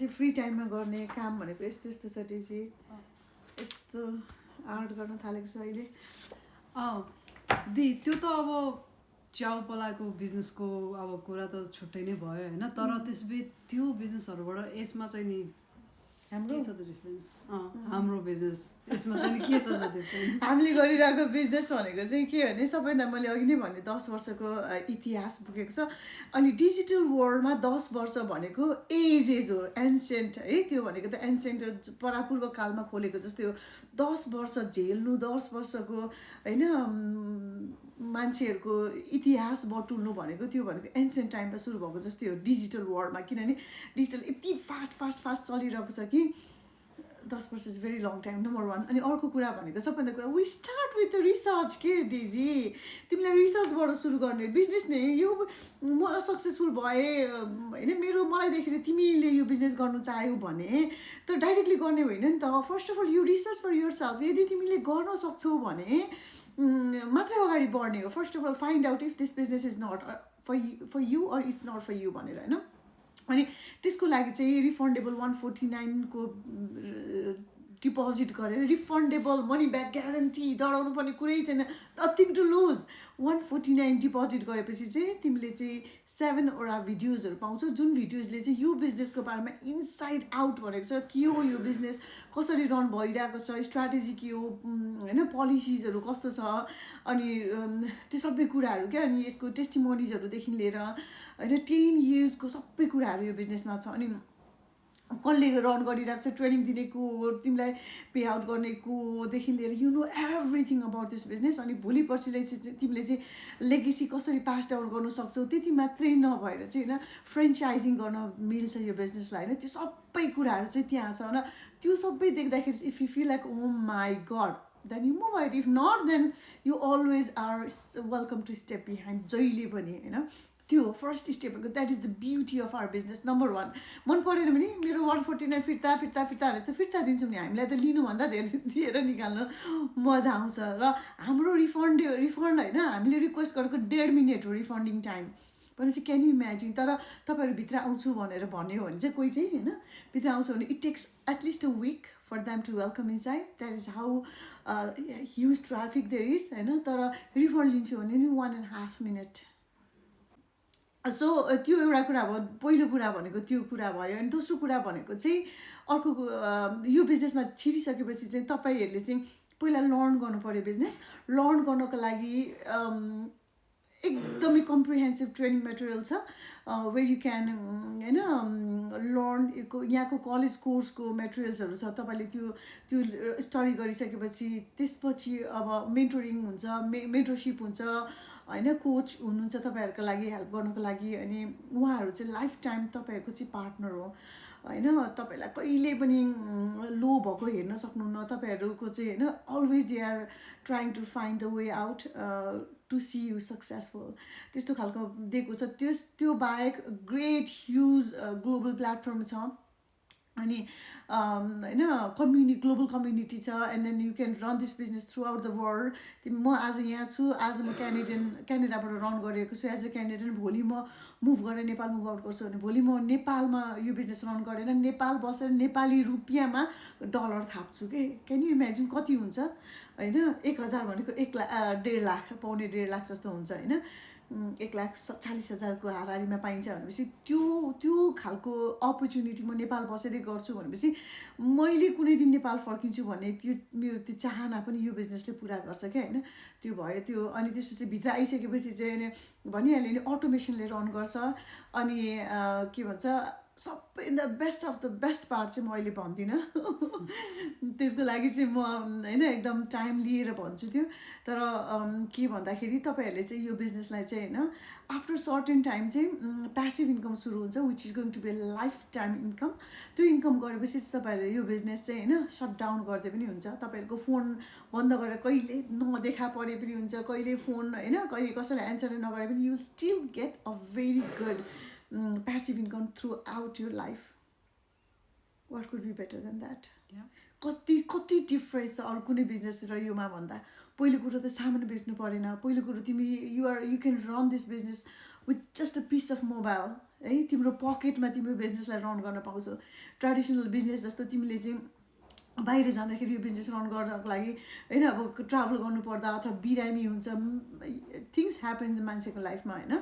चाहिँ फ्री टाइममा गर्ने काम भनेको यस्तो यस्तो छ डेजी यस्तो आर्ट गर्न थालेको छ अहिले त्यो त अब च्याउपलाको बिजनेसको अब कुरा त छुट्टै नै भयो होइन तर त्यसबिच त्यो बिजनेसहरूबाट यसमा चाहिँ नि हाम्रो के छ त डिफरेन्स हाम्रो बिजनेस यसमा चाहिँ के छ त डिफरेन्स हामीले गरिरहेको बिजनेस भनेको चाहिँ के भने सबैभन्दा मैले अघि नै भने 10 वर्षको इतिहास बोकेको छ अनि डिजिटल वर्ल्डमा 10 वर्ष भनेको एज हो एन्सियन्ट है त्यो भनेको त एन्सियन्ट परापूर्व कालमा खोलेको जस्तै हो 10 वर्ष झेल्नु 10 वर्षको होइन मान्छेहरूको इतिहास बटुल्नु भनेको त्यो भनेको एन्सियन्ट टाइममा सुरु भएको जस्तै हो डिजिटल वर्ल्डमा किनभने डिजिटल यति फास्ट चलिरहेको छ कि 10 वर्ष is very long time number 1 अनि अर्को कुरा भनेको सबभन्दा कुरा we start with the research के डेजी तिमीलाई रिसर्चबाट सुरु गर्ने बिजनेस नै यो म सक्सेसफुल भएँ होइन मलाई देखेर तिमीले यो बिजनेस गर्नु चाह्यौ भने त डाइरेक्टली गर्ने होइन नि त first of all you research for yourself यदि तिमीले गर्न सक्छौ भने मात्रै अगाडि बढ्ने हो first of all find out if this business is not for you or it's not for you भनेर होइन अनि त्यसको लागि चाहिँ रिफन्डेबल 149को डिपोजिट गरेर रिफन्डेबल मनी ब्याक ग्यारेन्टी डराउनु पर्ने कुरै छैन नथिङ टु लुज 149 डिपोजिट गरेपछि चाहिँ तिमीले चाहिँ 7वटा भिडियोजहरू पाउँछौ जुन भिडियोजले चाहिँ यो बिजनेसको बारेमा इनसाइड आउट भनेको छ के हो यो बिजनेस कसरी रन भइरहेको छ स्ट्राटेजी के हो होइन पोलिसिजहरू कस्तो छ अनि त्यो सबै कुराहरू क्या अनि यसको टेस्टिमोनिजहरूदेखि लिएर होइन 10 इयर्सको सबै कुराहरू यो बिजनेसमा छ अनि कसले रन गरिरहेको छ ट्रेनिङ दिनेको तिमीलाई पे आउट गर्नेकोदेखि लिएर you know everything about this business अनि भोलि पर्सिलाई चाहिँ तिमीले चाहिँ लेगेसी कसरी पास डाउन गर्नु सक्छौ त्यति मात्रै नभएर चाहिँ होइन फ्रेन्चाइजिङ गर्न मिल्छ यो बिजनेसलाई होइन त्यो सबै कुराहरू चाहिँ त्यहाँ छ होइन त्यो सबै देख्दाखेरि if you feel like oh my god then you move it. If not, then you always are welcome to step behind. जहिले पनि होइन त्यो first step that is the beauty of our business number 1 मन परेन भने मेरो 149 फिर्ता फिर्ता दिन्छौँ नि हामीलाई त लिनुभन्दा धेरै दिएर निकाल्नु मजा आउँछ र हाम्रो रिफन्ड होइन हामीले रिक्वेस्ट गरेको 1.5 मिनट हो रिफन्डिङ टाइम भनेपछि क्यान यु इमेजिन तर तपाईँहरू भित्र आउँछु भनेर भन्यो भने चाहिँ कोही चाहिँ होइन भित्र आउँछ भने it takes at least a week for them to welcome inside that is how huge traffic there is होइन तर रिफन्ड लिन्छु भने नि 1.5 मिनट सो त्यो एउटा कुरा भयो पहिलो कुरा भनेको त्यो कुरा भयो अनि दोस्रो कुरा भनेको चाहिँ अर्को यो बिजनेसमा छिरिसकेपछि चाहिँ तपाईँहरूले चाहिँ पहिला लर्न गर्नु पऱ्यो बिजनेस लर्न गर्नको लागि एकदमै कम्प्रिहेन्सिभ ट्रेनिङ मेटेरियल छ वेयर यु क्यान होइन लर्न यहाँको कलेज कोर्सको मेटेरियल्सहरू छ तपाईँले त्यो स्टडी गरिसकेपछि त्यसपछि अब मेन्टोरिङ हुन्छ मेन्टरसिप हुन्छ होइन कोच हुनुहुन्छ तपाईँहरूको लागि हेल्प गर्नको लागि अनि उहाँहरू चाहिँ लाइफ टाइम तपाईँहरूको चाहिँ पार्टनर हो होइन तपाईँलाई कहिले पनि लो भएको हेर्न सक्नुहुन्न तपाईँहरूको चाहिँ होइन always they are trying to find the way out to see you successful त्यस्तो खालको दिएको छ त्यो बाहेक ग्रेट ह्युज ग्लोबल प्लेटफर्म छ अनि होइन ग्लोबल कम्युनिटी छ and then you can run this business throughout the world म आज यहाँ छु आज म क्यानाडाबाट रन गरेको छु एज अ क्यानेडियन भोलि म मुभ गरेर नेपाल मुभ आउट गर्छु भने भोलि म नेपालमा यो बिजनेस रन गरेर नेपाल बसेर नेपाली रुपियाँमा डलर थाप्छु के क्यान यु इमेजिन कति हुन्छ होइन 1000 भनेको 1.5 लाख पाउने 1.5 लाख जस्तो हुन्छ होइन 1,40,000को हाराहारीमा पाइन्छ भनेपछि त्यो खालको अपर्च्युनिटी म नेपाल बसेरै गर्छु भनेपछि मैले कुनै दिन नेपाल फर्किन्छु भन्ने त्यो मेरो त्यो चाहना पनि यो बिजनेसले पुरा गर्छ क्या होइन त्यो भयो त्यो अनि त्यसपछि भित्र आइसकेपछि चाहिँ भनिहाल्यो नि अटोमेसनले रन गर्छ अनि के भन्छ सबैभन्दा best of the best part चाहिँ म अहिले भन्दिनँ त्यसको लागि चाहिँ म होइन एकदम टाइम लिएर भन्छु त्यो तर के भन्दाखेरि तपाईँहरूले चाहिँ यो बिजनेसलाई चाहिँ होइन आफ्टर सर्टेन टाइम चाहिँ प्यासिभ इन्कम सुरु हुन्छ which is going to be lifetime income त्यो इन्कम गरेपछि तपाईँहरूले यो बिजनेस चाहिँ होइन सट डाउन गर्दै पनि हुन्छ तपाईँहरूको फोन बन्द गरेर कहिले नदेखा परे पनि हुन्छ कहिले फोन होइन कहिले कसैलाई एन्सर नगरे पनि you still get a very good passive income throughout your life. What could be better than that? कति डिफरेन्स छ अरू कुनै बिजनेस र योमा भन्दा पहिलो कुरो त सामान बेच्नु परेन पहिलो कुरो तिमी you can run this business with just a piece of mobile है तिम्रो पकेटमा तिम्रो बिजनेसलाई रन गर्न पाउँछौ ट्रेडिसनल बिजनेस जस्तो तिमीले चाहिँ बाहिर जाँदाखेरि यो बिजनेस रन गर्नको लागि होइन अब ट्राभल गर्नुपर्दा अथवा बिरामी हुन्छ थिङ्स ह्यापन्स मान्छेको लाइफमा होइन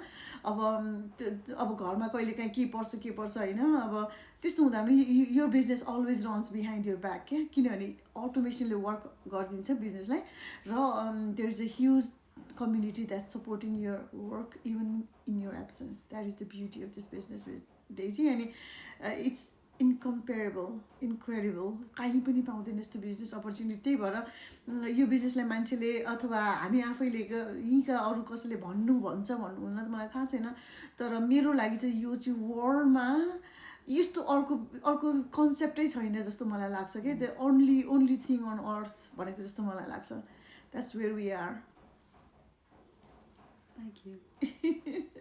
अब घरमा कहिले काहीँ के पर्छ होइन अब त्यस्तो हुँदा पनि यो business always runs behind your back क्या किनभने अटोमेसनले वर्क गरिदिन्छ बिजनेसलाई र there is a huge community that's supporting your work even in your absence. That is the beauty of this business with Daisy, and it's incredible. कहीँ पनि पाउँदैन यस्तो बिजनेस अपर्च्युनिटी त्यही भएर यो बिजनेसलाई मान्छेले अथवा हामी आफैले यहीँका अरू कसैले भन्छ भन्नुहुन्न त मलाई थाहा छैन तर मेरो लागि चाहिँ यो चाहिँ वर्ल्डमा यस्तो अर्को कन्सेप्टै छैन जस्तो मलाई लाग्छ कि the only thing on earth भनेको जस्तो मलाई लाग्छ that's where we are Thank you.